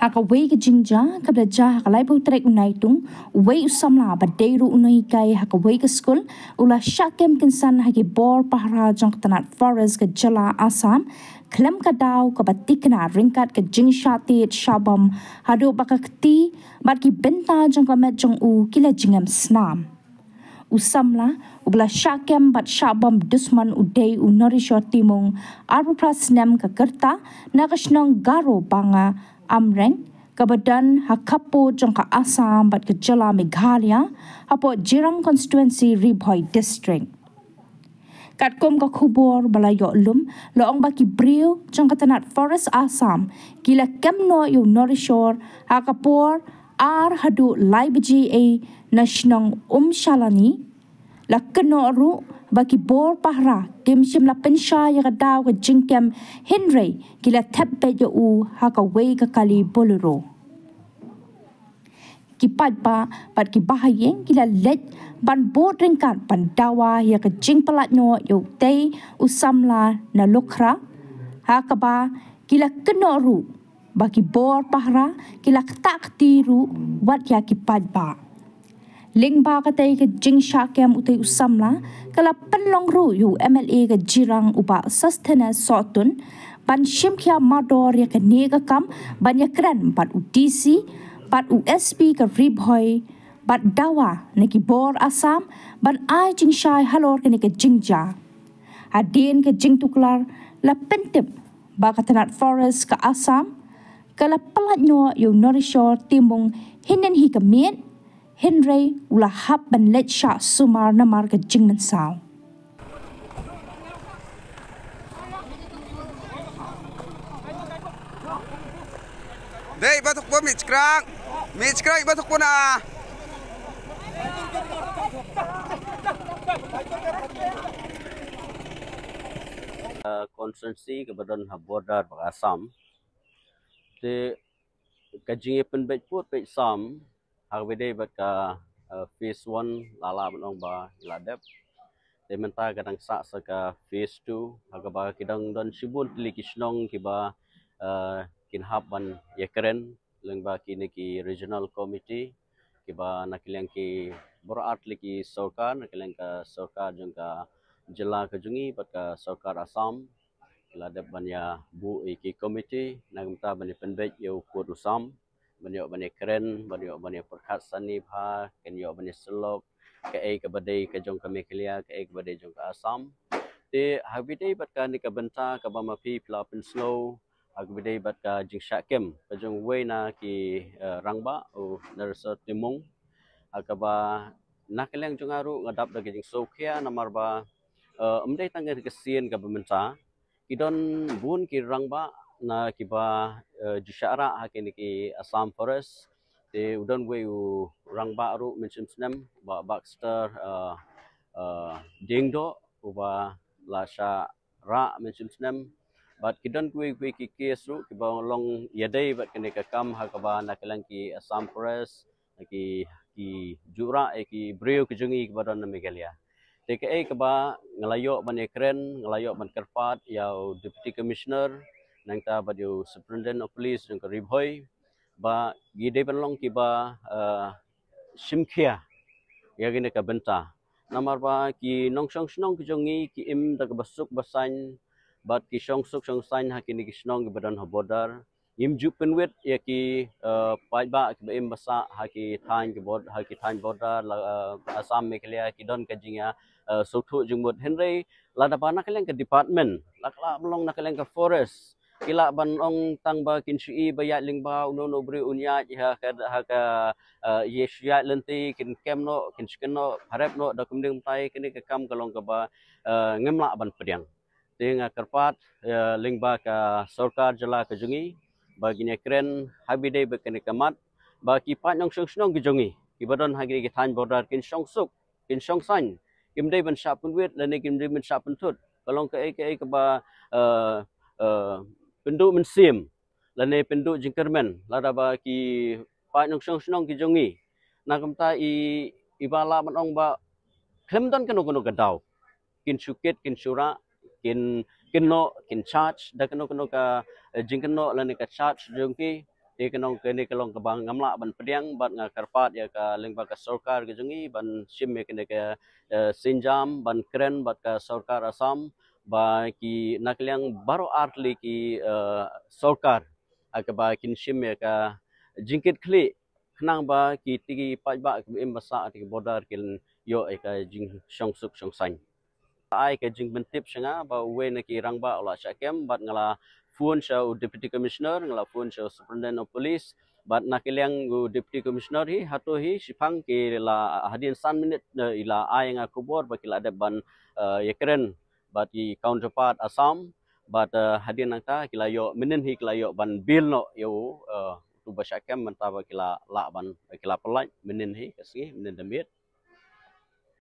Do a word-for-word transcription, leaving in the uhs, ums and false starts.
Ha kawei ka jingjia kaba la jia ha ka laiphew tarik u Naitung, uwei u samla ba dei ruh u nonghikai ha kawei ka skul u la shah kem kynsan ha ki bor pahara jong ka tnat Forest ka jylla Assam khlem ka daw kaba thikna ryngkat ka jingshah tied shah bom haduh ba ka kti bad ki bynta jong ka met jong u ki la jingem snam. U samla uba la shah kem bad shah bom dusmon u dei u Norishor Timung, arphew phra snem ka kyrta, na ka shnong Garo Banga Amreng, kaba don ha khappud jong ka Assam bad ka jylla Meghalaya, hapoh Jirang Constituency, Ri Bhoi District. Katkum ka khubor ba la ïoh lum, la ong ba ki briew jong ka tnat Forest Assam ki la kem noh ïa u Norishor ha ka por ar haduh lai baje ei na shnong Umshalani. La kynnoh ruh ba ki bor pahara kim shym la pynshai ïa ka daw ka jingkem, hynrei ki la thep beit ïa u ha kawei ka kali Bolero. Ki paidbah bad ki bahaïing ki la leit ban bud ryngkat ban dawa ïa ka jingpyllait noh ïa utei u samla na Lukhra, ha kaba ki la kynnoh ruh ba ki bor pahara ki la ktah kti ruh wat ïa ki paidbah. Lyngba katei ka jingshah kem utei u samla, ka la pynlong ruh ïa u M L A ka Jirang u Bah Sosthenes Sohtun ban shim khia mardor ïa kane ka kam, ban ïakren bad u D C bad u S P ka Ri Bhoi bad dawa na ki bor Assam ban ai jingshai halor kane ka jingjia. Hadien ka jingtuklar, la pyntip ba ka tnat Forest ka Assam ka la pyllait noh ïa u Norishor Timung hynnin hi ka miet, hynrei u la hap ban leit shah sumar namar ka jingmynsaw. Dei, batuk pun mi chkrang. Mi chkrang batuk pun ah. Uh, constituency kaba don ha border bad Assam. Te ka jingïapynbeit pud beit sam ha kaba dei bad ka, uh, phase one la lah ban ong ba la dep. Te mynta ka dang sah sa ka phase two ha kaba ki dang don shibun tylli ki shnong kiba, uh, kin hap ban ïakren lyngba kine ki regional committee kiba na ki liang ki bor artylli ki sorkar, na ki liang ka sorkar jong ka jylla ka jong ngi bad ka sorkar Assam. Ki la dep ban ïa buh ïa ki committee na ka bynta ban ïa pynbeit ïa u pud u sam, ban ïoh ban ïa kren, ban ïoh ban ïa pyrkhat sani bha, kin ïoh ban ïa sylok kaei kaba dei ka jong ka Meghalaya, kaei kaba dei jong ka Assam. Te ha kaba dei bad kane ka bynta kaba ma phi phi la pynsngew, ha kaba dei bad ka jingshah kem ka jong uwei na ki, eh, rangbah u Norishor Timung, ha kaba na ka liang jong nga ruh nga dap da ka jingsngewkhia namar ba, eh, ym dei tang ka sien kaba mynta, ki don bun ki rangbah na kiba, eh, ju shah rah ha kine ki Assam Forest. Te u don uwei u rangbah ruh mynshem snem, Bah Baxter, eh, eh, Diengdoh, uba la shah rah mynshem snem. Bad ki don kiwei kiwei ki case ruh kiba long ïadei bad kane ka kam ha kaba na ka liang ki Assam Forest, na ki, ki ju rah ïa ki briew ki jong ngi kiba don na Meghalaya. Te kaei kaba nga la ïoh ban ïakren, nga la ïoh ban kyrpad ïa u Deputy Commissioner, nangta bad ïa u Superintendent of Police jong ka Ri Bhoi, ba ki dei ban long kiba, eh, shim khia ïa kane ka bynta. Namar ba ki nongshong shnong ki jong ngi ki im da kaba suk ba saiñ, bad ki shong suk shong saiñ ha kine ki shnong kiba don ha border. Ngim ju pynwit ïa ki, eh, paidbah kiba im ba sah ha ki thaiñ ki bord-, ha ki thaiñ border la, eh, Assam Meghalaya ki don ka jingïa, eh, sngewthuh jingmut, hynrei lada ba na ka liang ka department, la ka lah ban long na ka liang ka forest, ki lah ban ong tang ba kin shu i ba ïaid lyngba, uno uno u briew un ïaid ha ka, ha ka, eh, ïa shu ïaid lynti, kin kem noh, kin shu kem noh, pharep noh, da kumne kumtai, kane ka kam ka long kaba, eh, ngim lah ban pdiang. Te nga kyrpad, eh, lyngba ka sorkar jylla ka jong ngi ba kin ïakren ha kaba dei bad kane ka mat, ba ki paid nongshong shnong ki jong ngi kiba don ha kine ki thaiñ border kin shong suk, kin shong saiñ, kim dei ban shah pynwit lane kim dei ban shah pynthut. Ka long kaei kaei kaba, eh, eh, pynduh mynsiem lane pynduh jingkyrmen lada ba ki paid nongshong shnong ki jong ngi. Na ka bynta i, iba lah ban ong ba khlem don kano kano ka daw, kin shu kit, kin shu rah, kin, kin noh, kin charge da kano kano ka, eh, jingkynnoh lane ka charge jong ki. Te ka nong kane ka long kaba ngam lah ban pdiang, bad nga kyrpad ïa ka lyngba ka sorkar ka jong ngi ban shim ïa kane ka, eh, sienjam ban kren bad ka sorkar Assam ba ki na ka liang baroh artylli ki, eh, sorkar, ha kaba kin shim ïa ka jingkitkhlieh khnang ba kiti ki paidbah kiba im ba sah ha kiti ki border kin ïoh ïa ka jingshong suk shong saiñ. Ai ka jingpyntip sha nga ba uwei na ki rangbah u la shah kem, bad nga la phone sha u Deputy Commissioner, nga la phone sha u Superintendent of Police, bad na ka liang u Deputy Commissioner hi, hato hi, shiphang ki la hadien san minit, eh, i la ai nga khubor ba ki la dep ban, eh, ïakren bad ki counterpart Assam, bad, eh, hadien nangta ki la ïoh, mynnin hi ki la ïoh ban bail noh ïa u, eh, uto ba shah kem, mynta ba ki la lah ban, ki la pyllait mynnin hi ka sngi, mynnin da miet.